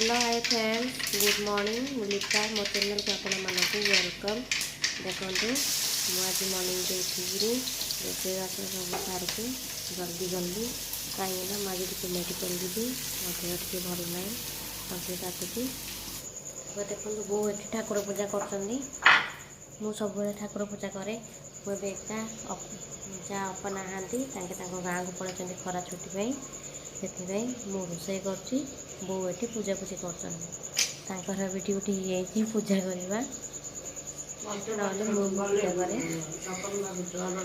Hello, hi friends, good morning. ମୁଁ ଲିପା, ମୋ ଚ୍ୟାନେଲ୍କୁ ଆପଣମାନଙ୍କୁ welcome. ଦେଖନ୍ତୁ, ମୁଁ ଆଜି ମର୍ଣ୍ଣିଂରେ ଉଠିକିରି ରୋଷେଇବାସ ସବୁ ସାରିକି ଜଲ୍ଦି ଜଲ୍ଦି, କାହିଁକିନା ମୁଁ ଆଜି ଟିକେ ମେଡ଼ିକାଲ ଯିବି। ମୋ ଦେହ ଟିକେ ଭଲ ନାହିଁ, ତଣ୍ଟି କାଟୁଛି। ଏବେ ଦେଖନ୍ତୁ, ବୋଉ ଏଠି ଠାକୁର ପୂଜା କରୁଛନ୍ତି। ମୁଁ ସବୁବେଳେ ଠାକୁର ପୂଜା କରେ। ମୁଁ ଏବେ ଏକା, ଯା ଅପା ନାହାନ୍ତି, ତାଙ୍କେ ତାଙ୍କ ଗାଁକୁ ପଳାଇଛନ୍ତି ଖରା ଛୁଟି ପାଇଁ। ସେଥିପାଇଁ ମୁଁ ରୋଷେଇ କରୁଛି, ବୋଉ ଏଠି ପୂଜାପୂଜି କରୁଛନ୍ତି। ତାଙ୍କର ବି ଡ୍ୟୁଟି ହେଇଯାଇଛି ପୂଜା କରିବା, ନହେଲେ ମୁଁ ବି ପୂଜା କରେ।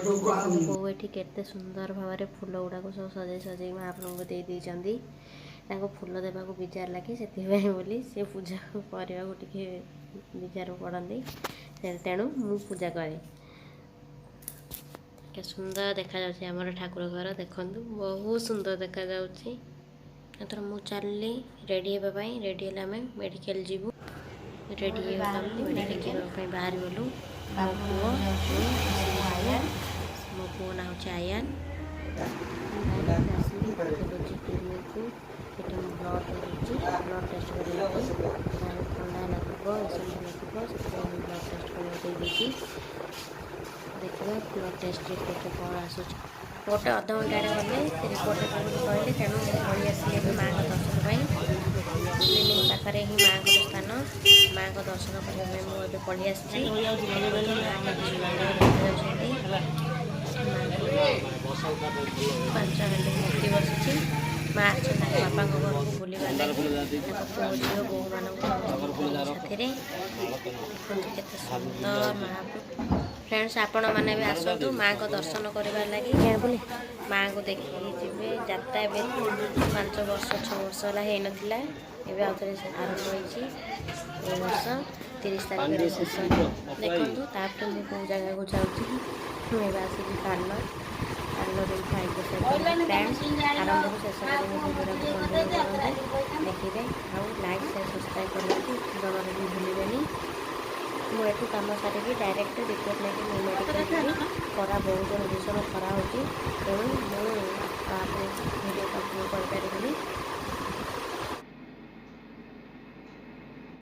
ଦେଖନ୍ତୁ, ବୋଉ ଏଠି କେତେ ସୁନ୍ଦର ଭାବରେ ଫୁଲ ଗୁଡ଼ାକୁ ସବୁ ସଜେଇ ସଜେଇ ମହାପ୍ରଭୁଙ୍କୁ ଦେଇ ଦେଇଛନ୍ତି। ତାଙ୍କୁ ଫୁଲ ଦେବାକୁ ବିଜାର ଲାଗେ, ସେଥିପାଇଁ ବୋଲି ସେ ପୂଜା କରିବାକୁ ଟିକେ ବିଜାର ପଡ଼ନ୍ତି। ତେଣୁ ମୁଁ ପୂଜା କରେ। କେତେ ସୁନ୍ଦର ଦେଖାଯାଉଛି ଆମର ଠାକୁର ଘର। ଦେଖନ୍ତୁ, ବହୁତ ସୁନ୍ଦର ଦେଖାଯାଉଛି। ଏଥର ମୁଁ ଚାଲିଲି ରେଡ଼ି ହେବା ପାଇଁ। ରେଡ଼ି ହେଲେ ଆମେ ମେଡ଼ିକାଲ ଯିବୁ। ରେଡ଼ି ହେଇଗଲା, ଆମେ ମେଡ଼ିକାଲ ଯିବା ପାଇଁ ବାହାରି ଗଲୁ। ମୋ ପୁଅ, ମୁଁ ମିଶିକି ଯିବୁ। ମୋ ପୁଅ ନାଁ ହେଉଛି ଆୟାନ। ମୁଁ ଡାଇରେକ୍ଟ ଆସିଲି ପାଥୋଲୋଜି କ୍ଲିନିକକୁ। ସେଠି ମୁଁ ବ୍ଲଡ଼ ଦେଇଦେଇଛି ବ୍ଲଡ଼ ଟେଷ୍ଟ କରିବା ପାଇଁ। କାହାକୁ ଥଣ୍ଡା ଲାଗିବ, ଏସବୁ ଲାଗିବ, ସେଥିପାଇଁ ମୁଁ ବ୍ଲଡ଼ ଟେଷ୍ଟ କରିବାକୁ ଦେଇଦେଇଛି। ଦେଖିବା ବ୍ଲଡ଼ ଟେଷ୍ଟ ରିପୋର୍ଟରେ କ'ଣ ଆସୁଛି। ଗୋଟେ ଅଧଘଣ୍ଟାରେ ଗଲେ ସେ ରିପୋର୍ଟ ଦେବେ ବୋଲି କହିଲେ। ତେଣୁ ମୁଁ ପଳେଇ ଆସିଲି ଏବେ ମାଆଙ୍କ ଦର୍ଶନ ପାଇଁ। କ୍ଲିନିକ୍ ପାଖରେ ହିଁ ମାଆଙ୍କର ସ୍ଥାନ। ମାଆଙ୍କ ଦର୍ଶନ କରିବା ପାଇଁ ମୁଁ ଏବେ ପଳେଇ ଆସିଛି। ଦେଖନ୍ତୁ, ମା କେତେ ସୁନ୍ଦର ଦେଖାଯାଉଛନ୍ତି। ମାଆଙ୍କର ପାଞ୍ଚ ହାଣ୍ଡି ମୂର୍ତ୍ତି ବସିଛି। ମା ଆସିଛନ୍ତି ତାଙ୍କ ବାପାଙ୍କ ଘରକୁ ବୁଲିବା ଲାଗି, ତାଙ୍କ ପୁଅ, ଝିଅ, ବୋହୂମାନଙ୍କୁ ସମସ୍ତଙ୍କୁ ଧରିକି ସାଥିରେ। ଦେଖନ୍ତୁ, କେତେ ସୁନ୍ଦର ମା। ଫ୍ରେଣ୍ଡସ୍, ଆପଣମାନେ ବି ଆସନ୍ତୁ ମାଆଙ୍କ ଦର୍ଶନ କରିବା ଲାଗି। ମାଆଙ୍କୁ ଦେଖିକି ଯିବେ। ଯାତ୍ରା ଏବେ 5 ବର୍ଷ 6 ବର୍ଷ ହେଲା ହେଇନଥିଲା। ଏବେ ଆଉ ଥରେ ଆରମ୍ଭ ହେଇଛି ଏ ବର୍ଷ 30 ତାରିଖରେ ଶେଷ। ଦେଖନ୍ତୁ, ତାପରେ ମୁଁ କେଉଁ ଜାଗାକୁ ଯାଉଛି। ମୁଁ ଏବେ ଆସିଛି ପାର୍ଲର। ପାର୍ଲରରେ ଆଇବ୍ରୋ ସେଭ୍ କରିବି। ଫ୍ରେଣ୍ଡସ୍, ଆରମ୍ଭରୁ ଶେଷ ପର୍ଯ୍ୟନ୍ତ ଭିଡ଼ିଓଟାକୁ କଣ୍ଟିନ୍ୟୁ କରନ୍ତୁ, ଦେଖିବେ ଆଉ ଲାଇକ୍, ସେୟାର, ସବସ୍କ୍ରାଇବ୍ କରିବାକୁ ଜମାରୁ ବି ଭୁଲିବେନି। ମୁଁ ଏଠୁ କାମ ସାରିକି ଡାଇରେକ୍ଟ ରିପୋର୍ଟ ନେଇକି ମୁଁ ମେଡ଼ିକାଲ ଯିବି। ଖରା ବହୁତ ଜୋର, ଭୀଷଣ ଖରା ହେଉଛି। ତେଣୁ ମୁଁ ଆପଣଙ୍କୁ ଭିଡ଼ିଓ କଣ୍ଟିନ୍ୟୁ କରିପାରିବିନି।